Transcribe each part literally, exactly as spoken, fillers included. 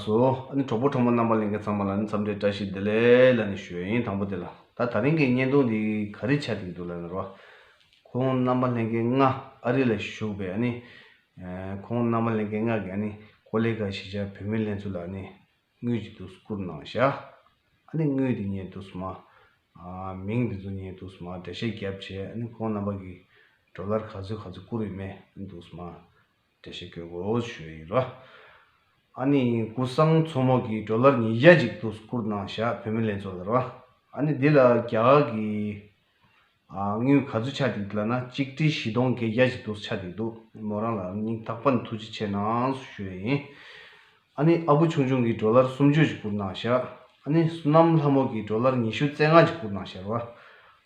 སོ། ཨ་ནི་གྲོགས་པོ་གྲོགས་མོ་རྣམ་པ་ལྷན་རྒྱས་ཚང་མ་ལ་ནི་འཚམས་འདྲི་བཀྲ་ཤིས་བདེ་ལེགས་ལ་ནི་ཞུ་ཡ་ཡིན། དང་པོ་དེ་ལ་ད་ད་རིང་གི་བརྙན་ཐུང་འདི་ག་རེ་ཆགས་བསྡད་འདུག་ལབ་ན་རོ། ཁོང་རྣམ་པ་ལྷན་རྒྱས་ང་ཨ་རི་ལ་བཞུགས་པའི་ཨ་ནི་ཁོང་རྣམ་པ་ལྷན་རྒྱས་ང་གི་ཨ་ནི་ཀོ་ལི་གྷལ་གཞིས་ཆགས་བོད་མི་ལྷན་ཚོགས་ལ་ཨ་ནི་དངུལ་གྱི་འདུག་བསྐུར་གནང་བཞག་ཨ་ནི་དངུལ་དེ་ངས་འདུག་སེ་མ། ཨ། མིང་དེ་ཚོ་ངས་འདུག་སེ་མ་འགྲེལ་བཤད་བརྒྱབ་བྱས། ཨ་ནི་ཁོང་རྣམ་པ་གིས་ཌོ་ལར་ག་ཚོད་ག་ཚོད་བསྐུར་ཡོད་མེད་འདུག་སེ་མ་འགྲེལ་བཤད་སྐྱོན་དགོས་ཞུ་ཡ་ཡིན་རོ། ཨ་ནི་ཀུ་སང་མཚོ་མོ་གིས་ཌོ་ལར་ཉིས་བརྒྱ་ཅིག་འདུག་སེ་བསྐུར་གནང་བཞག་བོད་མི་ལྷན་ཚོགས་ལ་རོ། ཨ་ནི་འདི་ལ་རྒྱ་གར་གྱི་ཨ། དངུལ་ག་ཚོད་ཆགས་འདུག་ལབ་ན་གཅིག་ཁྲི་བཞི་སྟོང་བརྒྱད་བརྒྱ་ཅིག་འདུག་ཆགས་འདུག་མོ་རང་ལ་སྙིང་ཐག་པ་ནས་ཐུགས་རྗེ་ཆེ་གནང་ཞུ་ཡ་ཡིན། ཨ་ནི་ཨ་བུ་ཆུང་ཆུང་གིས་ཌོ་ལར་སུམ་ཅུ་ཅིག་བསྐུར་གནང་བཞག་ཨ་ནི་བསོད་ནམས་ལྷ་མོ་གིས་ཌོ་ལར་ཉི་ཤུ་རྩ་ལྔ་ཅིག་བསྐུར་གནང་བཞག་རོ།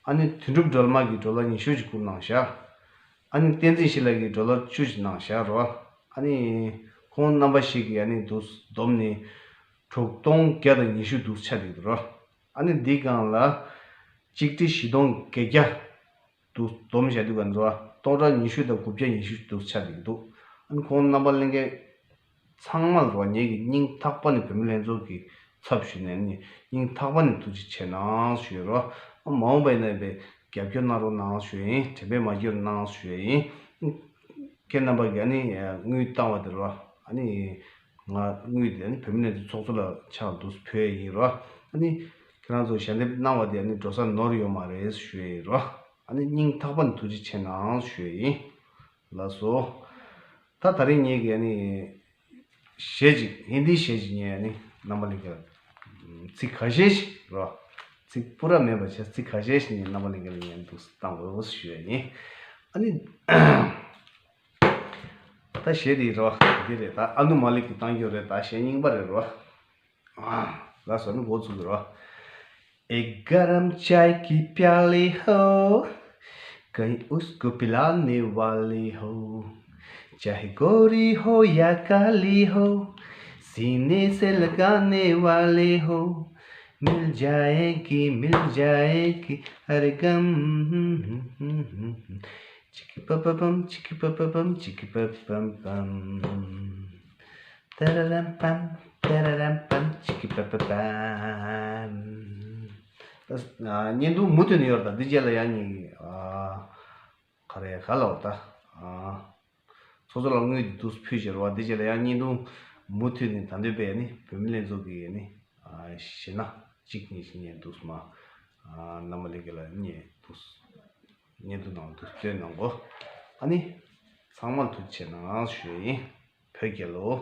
ཨ་ནི་དོན་གྲུབ་སྒྲོལ་མ་གིས་ཌོ་ལར་ཉི་ཤུ་ཅིག་བསྐུར་གནང་བཞག་ཨ་ནི་བསྟན་འཛིན་ཞི་ལགས་ཀྱིས་ཌོ་ལར་བཅུ་ཅིག་གནང་བཞག་རོ། ཨ་ནི་ཁོང་རྣམ་པ་ཞིག་གིས་ཨ་ནི་འདུག་བསྡོམས་ནས་དྲུག་སྟོང་བརྒྱ་དང་ཉི་ཤུ་འདུག་ཆགས་འདུག་རོ། ཨ་ནི་འདི་སྒང་ལ་གཅིག་ཁྲི་བཞི་སྟོང་བརྒྱད་བརྒྱ་འདུག་བསྡོམས་བཞག་དུས་ག་འགྲོ་བ་སྟོང་ཕྲག་ཉི་ཤུ་དང་དགུ་བརྒྱ་ཉི་ཤུ་འདུག་ཆགས་འདུག་ཨ་ནི་ཁོང་རྣམ་པ་ལྷན་རྒྱས་ཚང་མ་ལ་རོ། ངེད་ཀྱི་སྙིང་ཐག་པ་ནས་བོད་མི་ལྷན་ཚོགས་ཀྱི་ཚབ་ཞུས་ནས་ནི་སྙིང་ཐག་པ་ནས་ཐུགས་རྗེ་ཆེ་གནང་ཞུ་ཡ་རོ། ཨ། མ་འོངས་པ་ཡིན་ན་ཡིན་པའི་རྒྱབ་སྐྱོར་གནང་རོགས་གནང་ཞུ་ཡ་ཡིན། དྲན་པས་མ་བརྗེད་རོགས་གནང་ཞུ་ཡ་ཡིན། ཁྱེད་རྣམ་པ་གིས་ཨ་ནི་དངུལ་བཏང་བ་དེ་རོ། ཨ་ནི་ང་དངུལ་དེ་ཨ་ནི་བོད་མི་ལྷན་ཚོགས་ཚོགས་གཙོ་ལ་ཕྱག་འདུག་ཕུལ་ཡ་ཡིན་རོ། ཨ་ནི་ཁྱེད་རང་ཚོ་ཞལ་འདེབས་གནང་བ་དེ་ཨ་ནི་འགྲོ་ས་ནོར་ཡོད་མ་རེད་ཞུ་ཡ་ཡིན་རོ། ཨ་ནི་སྙིང་ཐག་པ་ནས་ཐུགས་རྗེ་ཆེ་གནང་ཞུ་ཡ་ཡིན། ལགས་སོ། ད་ད་རིང་ངེད་ཀྱིས་ཨ་ནི་གཞས་ཅིག་ཧིན་དིའི་གཞས་ཅིག་ངས་ཨ་ནི་རྣམ་པ་ལྷན་རྒྱས་ལ་ཚིག་ཁ་ཤས་ཤིག་རོ། ཚིག་སྤུ་ར་མེད་པ་བྱས་ཚིག་ཁ་ཤས་ཤིག་ངས་རྣམ་པ་ལྷན་རྒྱས་ལ་ངས་འདུག་སེ་བཏང་དགོས་ཞུ་ཡ་ཡིན། ཨ་ནི། ད་གཞས་འདི་རོ། འདི་རེད། ད་ཨ་ནུ་མ་ལི་ཀིས་བཏང་རྒྱུ་རེད། ད་གཞས་རྙིང་པ་རེད་རོ། ཨ། ལགས་སོ། ཨ་ནི་འགོ་ཚུགས་ཀྱི་རོ། एक गरम चाय की प्याली हो, कहीं उसको पिलाने वाली हो, चाहे गोरी हो या काली हो, सीने से लगाने वाली हो, मिल जाएगी, मिल जाएगी हर गम। Chiki pa pa pam, chiki pa pa pam, chiki pa pam pam. Tararam pam, tararam pam, chiki pa pa pam. ཨ། བརྙན་ཐུང་མུ་མཐུད་ནས་ཡོད་རེད། ད་འདི་རྗེས་ལ་ཡང་ཉིན་ག་རེ་ག་ལ་འོ་ད། ཨ། ཚོགས་གཙོ་ལ་དངུལ་འདི་འདུག་སེ་ཕུལ་བྱས་རེད་བ། འདི་རྗེས་ལ་ཡང་བརྙན་ཐུང་མུ་མཐུད་ནས་ད་འདོད་པས་ནི་བོད་མི་ལྷན་ཚོགས་ཀྱི་ནི། ཨ། གཞས་སྣ་གཅིག་གཉིས་ཤིག་ངས་འདུག་སེ་མ། ཨ། རྣམ་པ་ལྷན་རྒྱས་ལ་ངས་འདུག་སེ། བརྙན་ཐུང་ནང་དུ་སྟོན་གནང་གོ། ཨ་ནི་ཚང་མར་ཐུགས་རྗེ་ཆེ་གནང་ཞུ་ཡ་ཡིན། བོད་རྒྱལ་ལོ།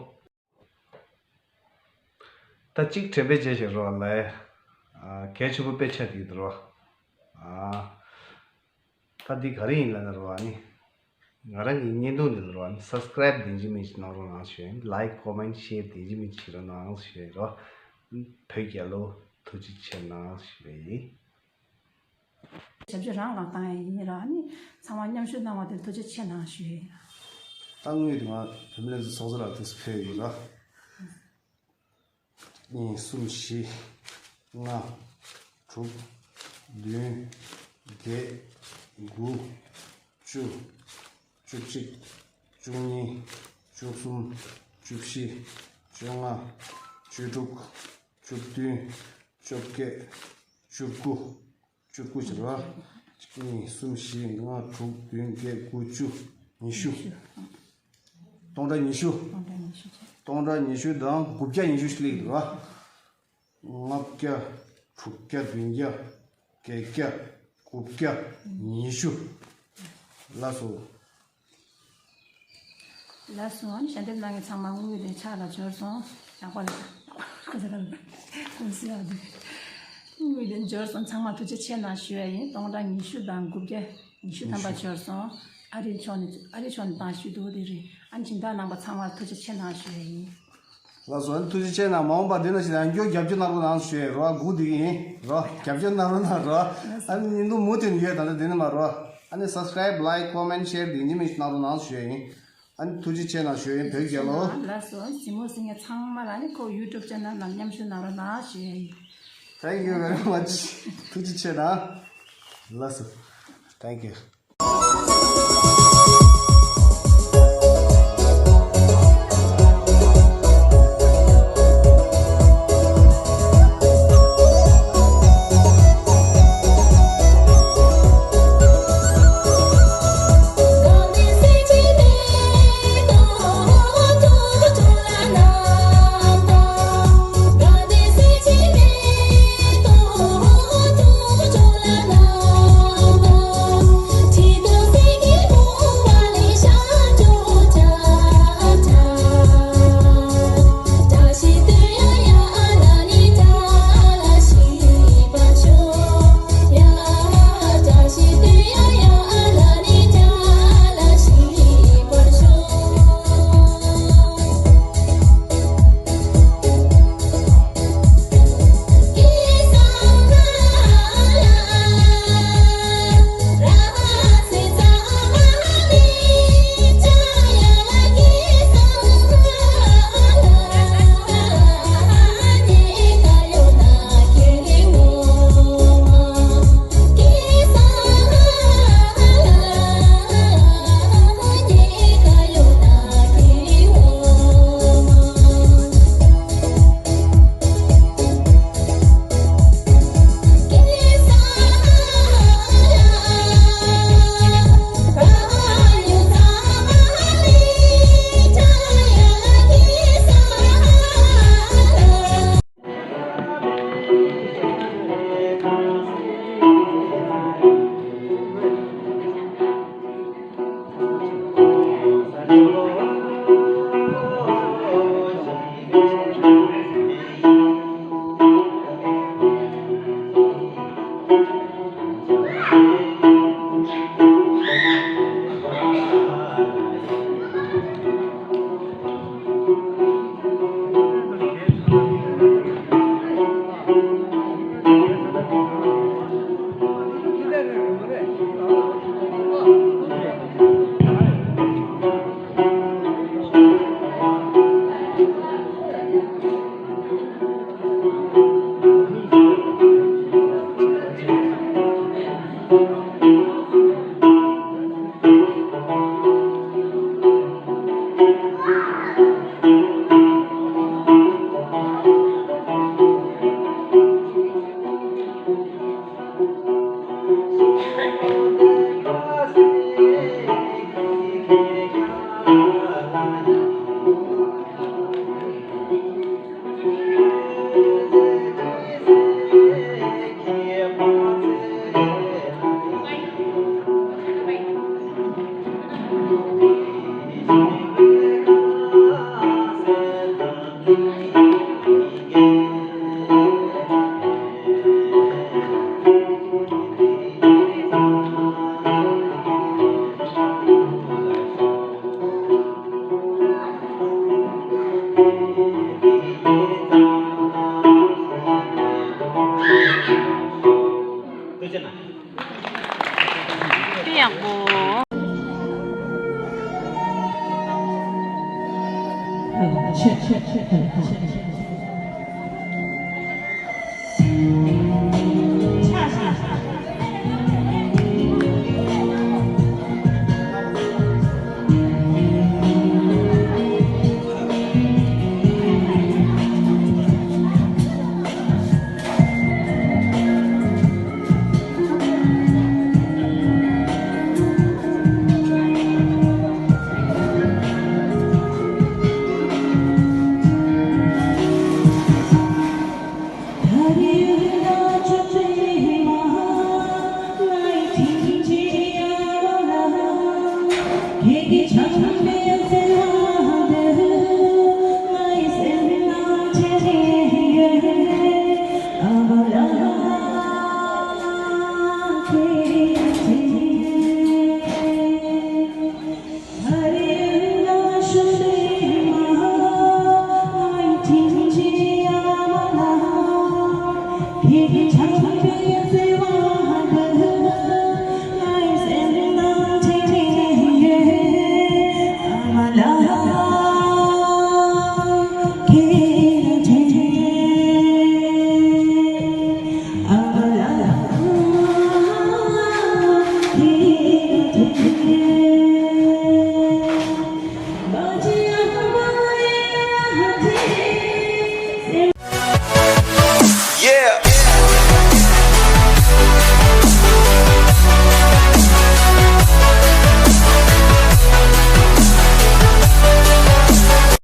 ད་གཅིག་དྲན་པའི་རྗེས་ཤིག་རོ་ལ། ཨ། གལ་ཆེན་པོ་དཔེ་ཆ་དེ་རོ། ཨ། ད་འདི་ག་རེ་ཡིན་ལབ་ན་རོ། ཨ་ནི་ང་རང་གི་བརྙན་ཐུང་འདི་ལ་རོ། ཨ་ནི་སབ་སི་ཀ་རེབ་དེ་འཇི་མི་ཞིག་གནང་རོགས་གནང་ཞུ་ཡ་ཡིན། ལའིཀ་ཀོ་མེན་ཤེར་དེ་འཇི་མི་ཞིག་རོགས་གནང་ཞུ་ཡ་ཡིན་རོ། བོད་རྒྱལ་ལོ། ཐུགས་རྗེ་ཆེ་གནང་ཞུ་ཡ་ཡིན། ཞབས་ཕྱི་རང་ལ་བཏང་ཡ་ཡིན་ར། ཨ་ནི་ཚང་མ་མཉམ་ཞུགས་གནང་བ་དེར་ཐུགས་རྗེ་ཆེ་གནང་ཞུ་ཡ་ཡིན། ད་དངུལ་དེ་ང་བོད་མི་ལྷན་ཚོགས་ཚོགས་གཙོ་ལ་དུས་སུ་ཕུལ་ཡོད་ལ། གཉིས། གསུམ། བཞི། ལྔ། དྲུག་བདུན། བརྒྱད། དགུ། བཅུ། བཅུ་གཅིག་བཅུ་གཉིས། བཅུ་གསུམ། བཅུ་བཞི། བཅོ་ལྔ། བཅུ་དྲུག་བཅུ་བདུན། བཅོ་བརྒྱད། བཅུ་དགུ། བཅུ་དགུ་བྱས་པ། གཅིག་གཉིས། གསུམ། བཞི། ལྔ། དྲུག་བདུན། བརྒྱད། དགུ། བཅུ། ཉི་ཤུ། སྟོང་ཕྲག་ཉི་ཤུ། སྟོང་ཕྲག་ཉི་ཤུ་བྱས། སྟོང་ཕྲག་ཉི་ཤུ་དང་དགུ་བརྒྱ་ཉི་ཤུ་ཞིག་སླེབས་འདུག་བ། ལྔ་བརྒྱ། དྲུག་བརྒྱ། བདུན་བརྒྱ། བརྒྱད་བརྒྱ། དགུ་བརྒྱ། ཉི་ཤུ། ལགས་སོ། ལགས་སོ། ཨ་ནི་ཞལ་འདེབས་གནང་མཁན་ཚང་མ་དངུལ་དེ་ཕྱག་ལ་འབྱོར་སོང་། ཡག་པོ་ལ་ཁོ་ཚོ་ལ་ཀུན་གསལ་ཡག་དེ་དངུལ་དེ་འབྱོར་སོང་། ཚང་མ་ཐུགས་རྗེ་ཆེ་གནང་ཞུ་ཡ་ཡིན། སྟོང་ཕྲག་ཉི་ཤུ་དང་དགུ་བརྒྱ་ཉི་ཤུ་ཐམ་པ་འབྱོར་སོང་། ཨ་རིའི་ཕྱོགས་ནས། ཨ་རིའི་ཕྱོགས་ནས་བཏང་ཞུས་འདུག་དེ་རེད། ཨ་ནི་སྦྱིན་བདག་གནང་པ་ཚང་མར་ཐུགས་རྗེ་ཆེ་གནང་ཞུ་ཡ་ཡིན། ལགས་སོ། ཨ་ནི་ཐུགས་རྗེ་ཆེ་གནང་། མ་འོངས་པར་འདི་ནང་བཞིན་ཡང་བསྐྱར་རྒྱབ་སྐྱོར་གནང་རོགས་གནང་ཞུ་ཡ་རོ། སྒུག་བསྡད་ཀྱི་ཡིན་རོ། རྒྱབ་སྐྱོར་གནང་རོགས་གནང་རོ། ཨ་ནི་བརྙན་ཐུང་མུ་མཐུད་ནས་ཡོད། ད་ལྟ་འདི་ནས་མ་རོ། ཨ་ནི་སབ་སི་ཀ་རེབ། ལའིཀ། ཀོ་མེན་ཤེར་དེ་ཉི་མ་ཞིག་གནང་རོགས་གནང་ཞུ་ཡ་ཡིན། ཨ་ནི་ཐུགས་རྗེ་ཆེ་གནང་ཞུ་ཡ་ཡིན། བོད་རྒྱལ་ལོ། ལགས་སོ། གཟིགས་མོ་གཟིགས་མཁན་ཚང་མ་ལ་ཨ་ནི་ཁོ་ཡུ་ཊུབ་ཅེ་ནལ་ནང་མཉམ་ཞུགས་གནང་རོགས་གནང་ཞུ་ཡ་ཡིན། Thank you very much. ཐུགས་རྗེ་ཆེ་གནང་། ལགས་སོ། Thank you.